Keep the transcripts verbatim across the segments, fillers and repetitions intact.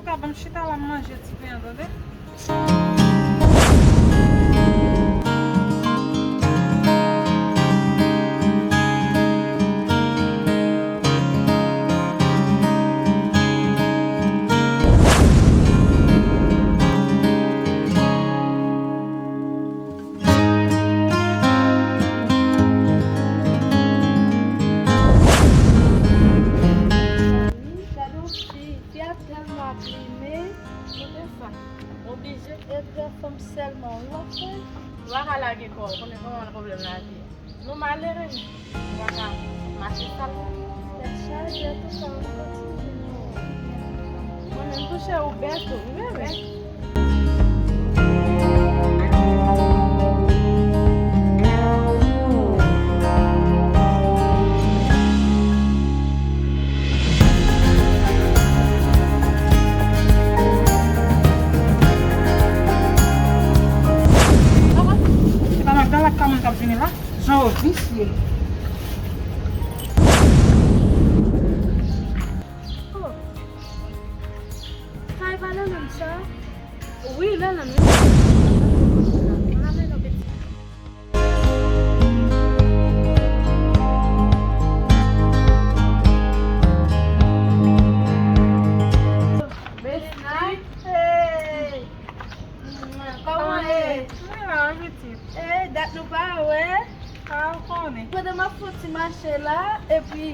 Ka ban m chita la, m manje ti pen an, tande? Gade yon fi, fi a tèlman aplime. Kote sa? Oblije etrè fanm sèlman, wi, w ap fè. Ou pa ka lage kò w, konnen kòman pwoblèm lavi. Nou malere, nou pa ka mache sal. Tèt chaje, antouka, nou kontinye. Mwen menm tou chè ou bèt ou, wi, bebe. Se pa Magdala k ka moun k ap vini la? Jan yo visye. Oh. Kay pa nan menm sa? Wi, nan nan menm. Nan menm nan piti. Besti. Hey. Kòman ye? Mwen la, pitit. Hey, dat nou pa wè. A, ou konnen. Pandan m ap fè yon ti mache la, epi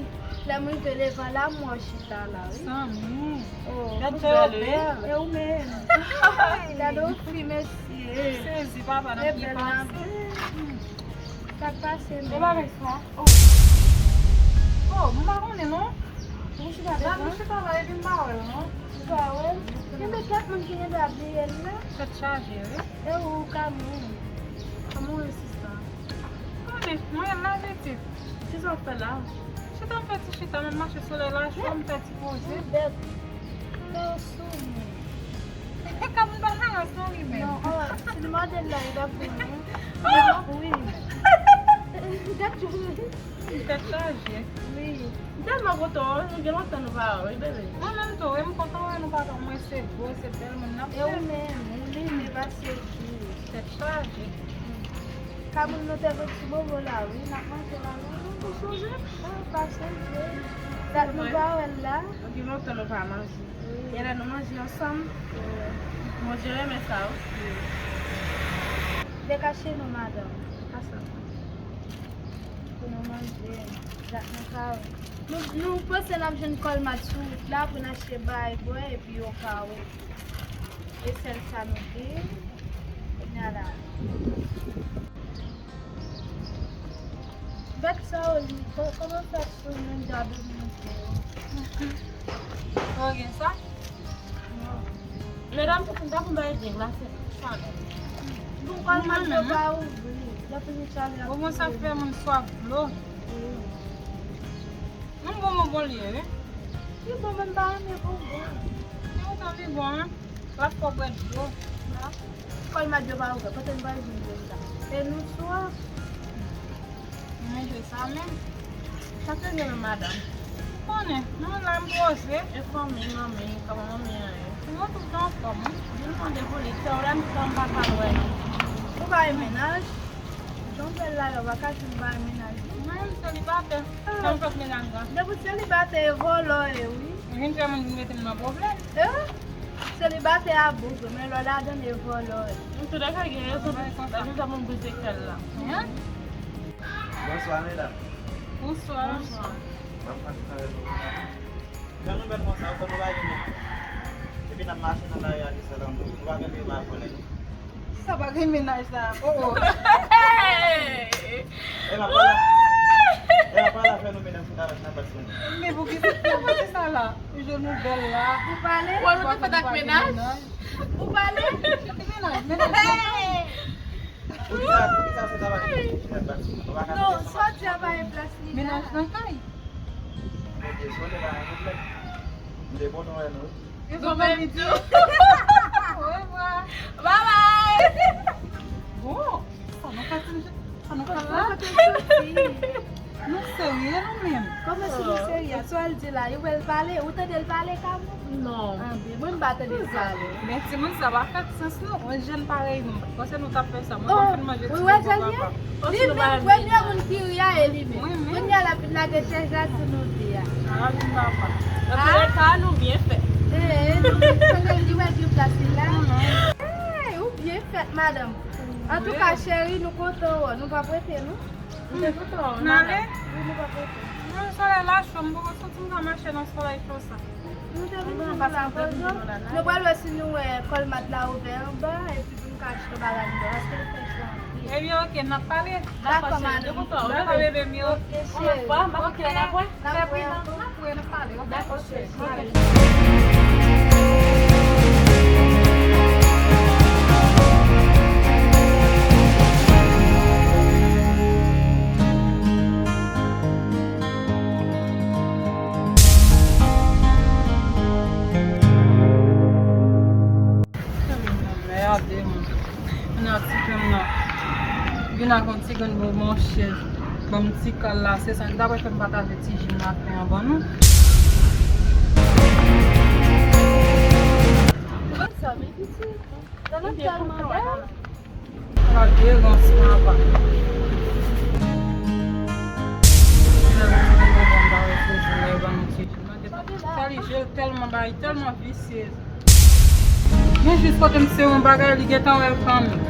lè m rive devan la, m wè w chita la, wi. Zanmi. Oh. Gad jan yo bèl, wi. E ou menm? Gade yon fi, mesye. Sezi, papa, nan ki pase. Sa k pase menm? E bagay sa? Oh. Oh, m pa konnen, non. Ou chita devan? Gad, m chita la, epi m pa wè l, non. Ou pa wè l? Gen de kèk moun ki gen dwa bliye l, non. Tèt chaje, wi. E ou, ou ka mouri. Kòman w ye, sista? Konnen, mwen la pitit. Kisa w ap fè la? Chita m fè ti chita, m ap mache solèy la cho, m fè ti poze. Ou bèt. Lè w sou mwen. E ka moun pa balans non li menm. Non, oh, si li mande l la, li pa pou mwen. Li pa pou wi. Gad tou. Tèt chaje. Wi. M tèlman kontan wè w, nou gen lontan nou pa wè w, wi, bebe. Mwen menm tou, e m kontan wè nou papa, mwen se gwo, se bèl moun n ap fè. E ou menm, ou limen pase tou. Tèt chaje. Ka moun nou te fè ti bobo la, wi, n ap manje la, non? Ou sonje? Ah, pa sonje. Dat nou pa wè l la. Nou gen lontan nou pa manje. Wi. E lè nou manje ansanm, Bondye renmen sa, wi. Dekache nou, madanm. Sa sa. Pou nou manje, dat nou ka wè. Nou, nou panse n ap jwenn kòlmat sou wout la pou n achte bagay bwè epi yo ka wè. E sèl sa nou gen. Kounye a la. Bèt sa yo li, kò-, kòman fè sou menm jan dominiken yo? Ou gen sa? Non. Medam, se konn ta pou bay djeng la, se sa menm. Bon, kòlman yo pa ouvri. Depi nou chale ap. Bon, bon, sa fè moun swaf dlo. Wi. Yon bon bonbon li ye, wi. Li bon, men m pa renmen bonbon. Li kontan li bon, wi. L ap fè w bwè dlo. Kòlmat yo pa ouvè, kote n pral jwenn dlo sa? E nou swa. Manje sa menm. Sa k rive menm, madanm? Ou konnen, nou la m poze. E fanmi, manmi, kòman manmi an ye? Yo tout anfòm, wi. Vin mande pou li, fè w la m tout an m pa pral wè non. Ou pa gen mennaj? Jan w bèl la, yo pa ka di m pa gen mennaj, non. Mwen menm selibatè. Sa m fè ak mennaj la? Depi w selibatè, e vòlò w ye, wi. Ou vin fè moun vin mete m nan pwoblèm. Eh? Selibatè a bon vre, men lè w ladan l, e vòlò w ye. Antouka, gen rezon, la gen sa moun brize kè l la. Hein? Bonswa, medam. Bonswa. Bonswa. Ban m pase travay pou nou. Jan nou bèl konsa, ou konn nou pa gen mennaj. Epi n ap mache nan lari a, di sèl an nou. Nou pa gen peyi pa konnen. Sa pa gen mennaj sa. Oh, oh. E pa pale. E pa pale fè nou medam sou travay nan bat sou nou. Men pou ki sa, pou ki sa la? Jounen nou bèl la. Ou pale? Wè, nou te fèt ak mennaj. Ou pale? Ki mennaj? Mennaj nan kay. Pou ki sa, pou ki sa se travay nan bat sou nou? Nou pa ka. Non, sòti a pa gen plas li la. Mennaj nan kay. Bondye, si w te pa gen pwoblèm, m te kontan wè nou. Ou menm tou. Orevwa. Bye bye. Bon, sa nou ka di, sa nou ka la. Kote w soti? Nou serye nou menm. Kòman si nou serye? Sa w al di la, ou wè l pale, ou tande l pale, Kamou? Non. Anben, mwen m pa tande l pale. Men timoun sa pa fè sans non, yon jèn parèy nou. Panse nou t ap fè sa, mwen konn fin manje ti bobo papa. Li menm premye moun ki ri a e li menm. Kounye a l ap vin lage chèz la sou nou de a. Sa va vin papa. Antoulèka, nou byen fèt. Ee, nou byen fèt, li wè ki plas li la. Hey, ou byen fèt, madanm. Antouka, cheri, nou kontan wè w. Nou p ap rete, non? M te kontan wè w. N ale? Wi, nou p ap rete. Non, solèy la cho, m poko santi m ka mache nan solèy cho sa. Nou te vin fè nou lapoz, non? Nou pral wè si nou wè Colmart la ouvè anba, epi pou nou ka achte bagay anndan, paske li fè cho anpil. Ebyen, oke, n ap pale. Dakò, madanm. Dakò, bebe m yo. Oke, cheri. Oke, n ap wè. N ap wè ankò. N ap wè, n ap pale. Dakò, cheri. Mède, mwen. Mwen a ti grenn nan. Vin ak yon ti grenn bon, monchè. Ban m ti kal la, se sa ki ta pral fè m pataje ti ji m la fen an ban nou. Mezanmi, pitit. Nan nan tèlman bèl. Gade rans papa. Sa li je l tèlman bay, tèlman visye. Men jis kote m se yon bagay, li gentan wè l kanmenm.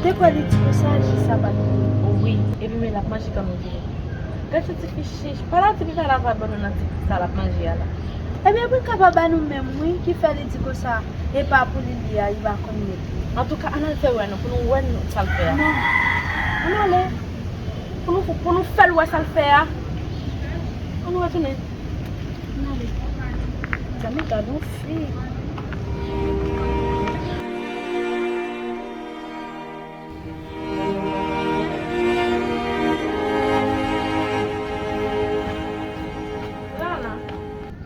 Te kwè li di konsa, ji sa pa t pou li. Wi, epi men l ap manje kanmenm vini. Gad yon ti fi chich. Pala ti pitit la va ban nou nan ti sa l ap manje a la. Ebyen, pou l ka pa ba nou menm, wi, ki fè li di konsa, e pa pou li li a, li pa konn met li. Antouka, ann al fè wè nou, pou nou wè nou sa l fè a. Non. Ann ale. Pou nou, pou nou fè l wè sa l fè a. Ann retounen. Ann ale. Zanmi, gad yon fi. Lala,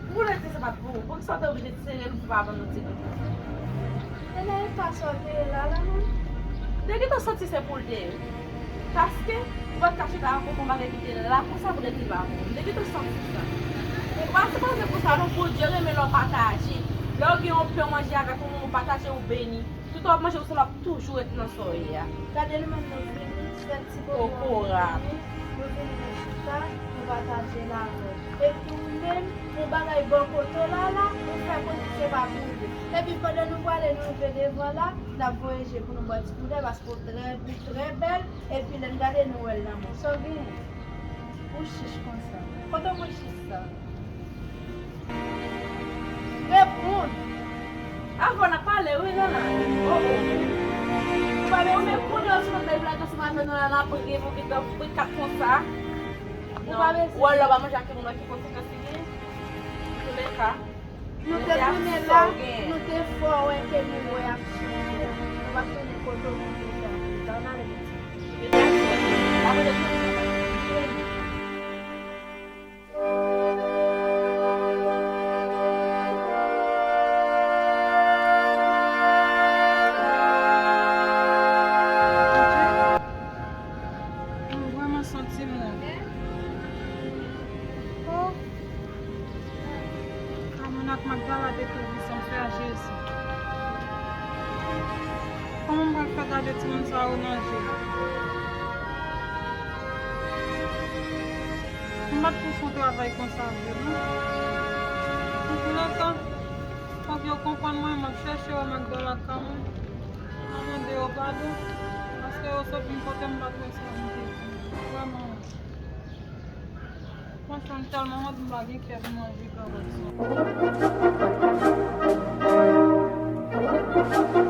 ou vle di se pa t pou ou? Poukisa w te oblije sere l pou pa ban nou ti grenn nan? E nan eta sa w te ye la, la, non? M te gentan santi se pou l te ye. Paske, ou pa t ka chita ankò pou yon bagay ki te la konsa pou l te di pa bon. M te gentan santi sa. Ou pa sipoze konsa, non, Bondye renmen lè w pataje. Lè w gen yon pen w manje avèk yon moun, ou pataje, ou beni. Toutan w ap manje konsa, l ap toujou ret nan sa w ye a. Gade nou menm nou vini, sèl ti bobo a nou vini, nou vini nou chita, nou pataje l avè w. Epi ou menm, yon bagay bò kote w la la, ou fè konnen se pa pou ou. Epi pandan nou prale, nou rive devan la, n ap voye je pou nou bwè ti kou dè, paske w trè, ou trè bèl, epi lè n gade nou wè l nan men w. Sa w genyen? Ou chich konsa. Kote w pran chich sa? Reponn. Avan n ap pale, wi, Lala. Oh, oh. Ou pa bezwen. Ou menm konnen w sou lòt bèl blagan sou maten nou la, n ap ri, pou vin nan frikat konsa. Ou pa bezwen. Ou wè lè w pa manje ak yon moun ki konsekans li genyen. Antoulèka, nou te tounen la, nou te fè w wè ke nou wè aksyon an. Nou p ap tounen kote w menm te fè ankò. Ann ale, pitit. Mete aksyon an. Apre de Mwen vrèman santi m wont. Oh. Kamou ak Magdala te kouri san fè a Jezi. Kòman m pral fè gade timoun sa yo nan je? M pa t pou fè yon travay konsa vre, non. Antoulèka, fòk yo konprann mwen, m ap chèche wè Magdala ak Kamou. M ap mande yo padon, paske yo sot vin kote m pa t wè sa m te di. Vrèman. Franchman, m tèlman wont, m pa gen kè pou manje kawòt sa.